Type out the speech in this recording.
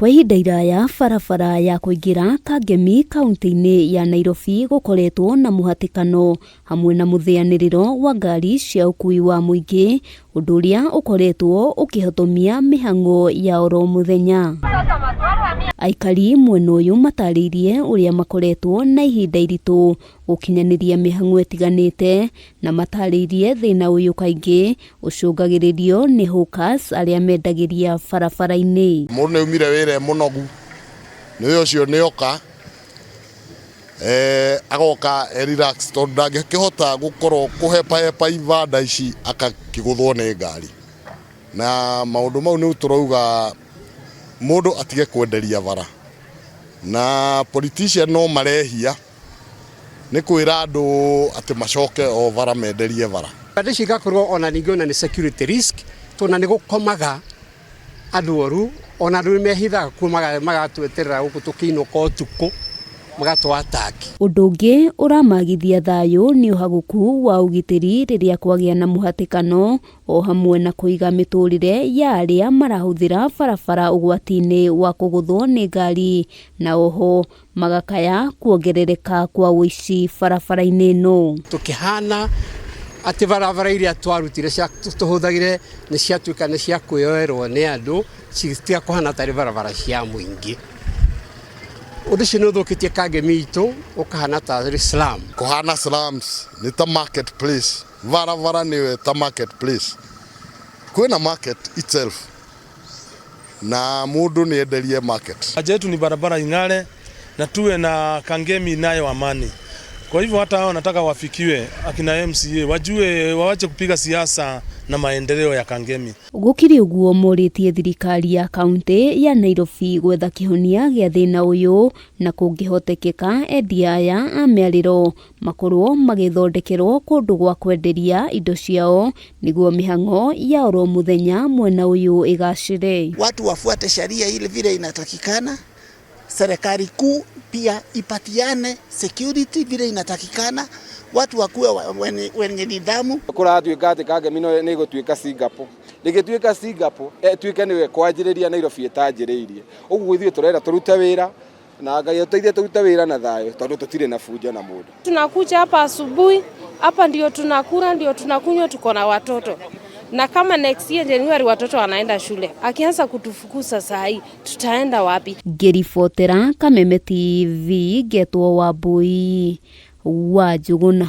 Kwa ihinda iraya barabara ya kũingĩra Kangemi kaunti-inĩ ya Nairobi gũkoretwo na mũhatĩkano hamwe na mũthĩanĩrĩro wa ngari cia ũkui wa mũingĩ, ũndũ ũrĩa ũkoretwo ũkĩhotomia mĩhang'o ya oro mũthenya. Aikari mwena ũyũ matarĩirie ũrĩa makoretwo na ihinda iritũ gũkinyanĩria mĩhang'o ĩtiganĩte na matarĩirie thĩna ũyũ kaingĩ ũcũngagĩrĩrio nĩ hawkers arĩa mendagĩria barabara-inĩ. Mũndũ nĩ aumire wĩra e mũnogu, nĩ ũcio nĩ oka agoka e relax tondũ ndangĩkĩhota gũkorwo kũhepahepa ibanda ici agakĩgũthwo nĩ ngari. Na maũndũ mau nĩ tũrauga mũndũ atige kwenderia bara. Na politician no marehia nĩ kwĩra andũ atĩ macoke o bara menderie bara. Ibanda ici igakorwo ona ningĩ ona nĩ security risk tondũ ona nĩ gũkomaga andũ oru ona andũ nĩ mehithaga kuo magatweterera gũkũ tũkĩinũka ũtukũ magatũ attack. Ũndũ ũngĩ ũramagithia thayũ nĩ ũhagũku wa ũgitĩri rĩrĩa kwagĩa na mũhatĩkano o hamwe na kũiga mĩtũrĩre ya arĩa marahũthĩra barabara ũgwati-inĩ wa kũgũthwo nĩ ngari na oho magakaya kuongerereka kwa ũici barabara-inĩ ĩno. Tũkĩhana atĩ barabara iria twarutire cia tũhũthagĩre nĩ ciatuĩka nĩ cia kwĩyoerwo nĩ andũ citiga kũhana tarĩ barabara cia mũingĩ. Ũndũ ũcio nĩ ũthũkĩtie Kangemi itũ ũkahana tarĩ slum. Kũhana slums nĩ ta market place, barabara nĩyo ta market place. Kwĩna market itself na mũndũ nĩ enderie market. Haja yetu ni barabara ing'are na tuwe na Kangemi inayo amani. Kwa hivyo hata hao nataka wafikiwe akina MCA wajue, wawache kupiga siasa na maendeleo ya Kangemi. Gũkĩrĩ ũguo morĩtie thirikari ya kaunti ya Nairobi gwetha kĩhonia gĩa thĩna ũyũ na kũngĩhotekeka endia aya a mĩarĩro makorwo magĩthondekerwo kũndũ gwa kwenderia indo ciao nĩguo mĩhang'o ya oro mũthenya mwena ũyũ ĩgacĩre. Watu wafuate sheria ile vile inatakikana. Serikali kuu pia ipatiane security vile inatakikana, watu wakuwe wenye nidhamu. Kũratuĩka atĩ Kangemi nĩ ĩgũtuĩka Singapore, rĩgĩtuĩka Singapore ĩtuĩke nĩwe kwanjĩrĩria Nairobi ĩtanjĩrĩirie. Ũguo ithuĩ tũrenda tũrute wĩra na Ngai atũteithie tũrute wĩra na thayũ tondũ tũtirĩ na bunjo na mũndũ. Tunakuja hapa asubuhi, hapa ndio tunakula, ndio tunakunywa, tuko na watoto. Na kama next year January watoto wanaenda shule, akianza kutufukuza saa hii tutaenda wapi? Ngĩribotera Kameme TV ngetwo Wambui wa Njũgũna.